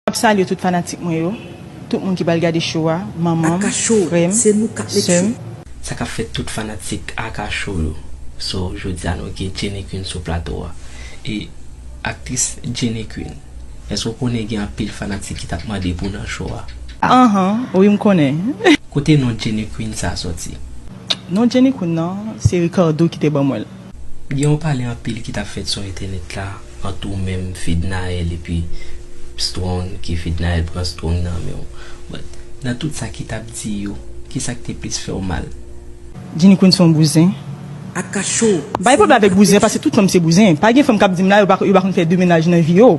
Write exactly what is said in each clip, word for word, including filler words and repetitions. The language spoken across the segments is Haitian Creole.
Ap salye tout fanatik mwen yo, tout moun ki pral gade show a, manman m, frè m, sè m. Sa k ap fèt tout fanatik Aka Show yo. So, jodi a nou gen Jenny Queen sou plato a. E aktris Jenny Queen, èske w konnen gen anpil fanatik ki t ap mande pou w nan show a? Anhan, wi m konnen. Kote non Jenny Queen sa soti? Non Jenny Queen nan, se Ricardo ki te ban mwen l. Gen yon pale anpil ki t ap fèt sou entènèt la ant ou menm, Fednaelle epi Strong, ke Fednaelle pran Strong nan men w. But nan tout sa ki t ap di yo, kisa k te plis fè w mal? Jenny Queen se yon bouzen. Aka Show. M pa gen pwoblèm avèk bouzen paske tout fanm se bouzen. Pa gen fanm k ap di m la yo pa, yo pa konn fè de mennaj nan vi yo.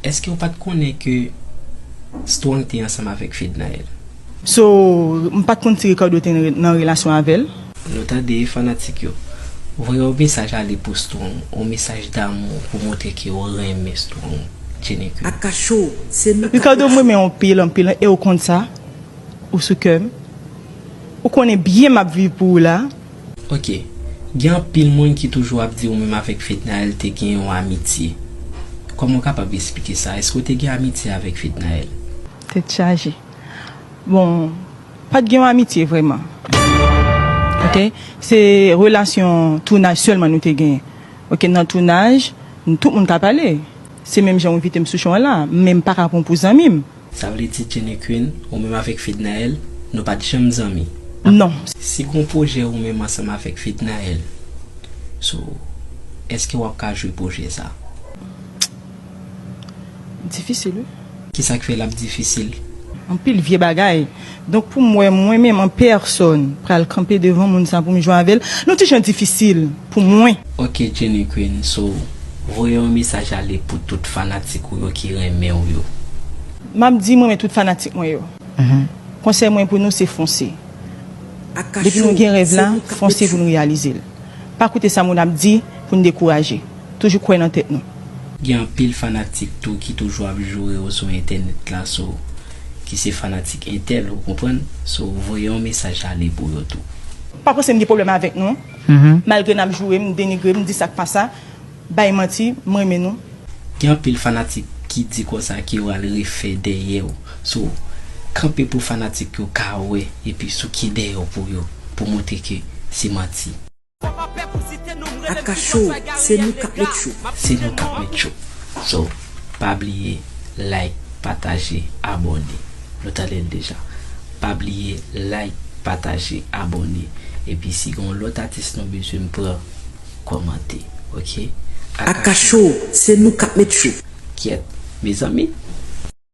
Èske w pa t konnen ke Strong te ansanm avèk Fednaelle? So, m pa t konn si Ricardo te nan relasyon avè l. Nou tande fanatik yo. Voye yon mesaj ale pou Strong, yon mesaj damou pou montre ke w renmen Strong, Jenny Queen. Aka Show, se nou. Ricardo, m renmen w anpil, anpil, e w konn sa. Ou sou kè m. Ou konnen byen m ap viv pou ou la. Ok. Gen anpil moun ki toujou ap di ou menm avèk Fednaelle te gen yon amitye. Kòman w kapab esplike sa? Èske w te gen amitye avèk Fednaelle? Tèt chaje. Bon, pa t gen yon amitye vrèman. Ok? Se relasyon tounaj sèlman nou te genyen. Ok, nan tounaj, tout moun ka pale. Se menm jan w envite m sou show an la, men m pa ka pran w pou zanmi m. Sa vle di Jenny Queen, ou menm avèk Fednaelle, nou pa t janm zanmi? Non. Si gon pwojè ou menm ansanm avèk Fednaelle, so, èske w ap ka jwe pwojè sa? Difisil, wi. Kisa k fè l ap difisil? Anpil vye bagay. Donk, pou m wè mwen menm an pèsòn pral kanpe devan moun sa pou m jwe avè l, nou ti jan difisil pou mwen. Ok, Jenny Queen, so, voye yon mesaj ale pou tout fanatik ou yo ki renmen w yo. M ap di m renmen tout fanatik mwen yo. Konsèy mwen pou nou se fonse. Depi nou gen rèv la, fonse pou nou reyalize l. Pa koute sa moun ap di pou n dekouraje. Toujou kwè nan tèt nou. Gen anpil fanatik tou ki toujou ap joure w sou entènèt la, so, ki se fanatik entèl, ou konprann? So, voye yon mesaj ale pou yo tou. Pa panse m gen pwoblèm avèk nou. Malgre n ap joure m, denigre m, di sa k pa sa, bay manti, m renmen nou. Gen anpil fanatik ki di konsa ke yo al refè dèyè w. So, kanpe pou fanatik yo ka wè epi souke dèyè w pou yo, pou montre ke se manti. Aka Show, se nou k ap met cho. Se nou k ap met cho. So, pa bliye like, pataje, abòne. Nou tande l deja. Pa bliye like, pataje, abòne. Epi si gen yon lòt atis nou bezwen m pran, kòmante, ok? Aka Show, se nou k ap met cho. Kyèt, mezanmi,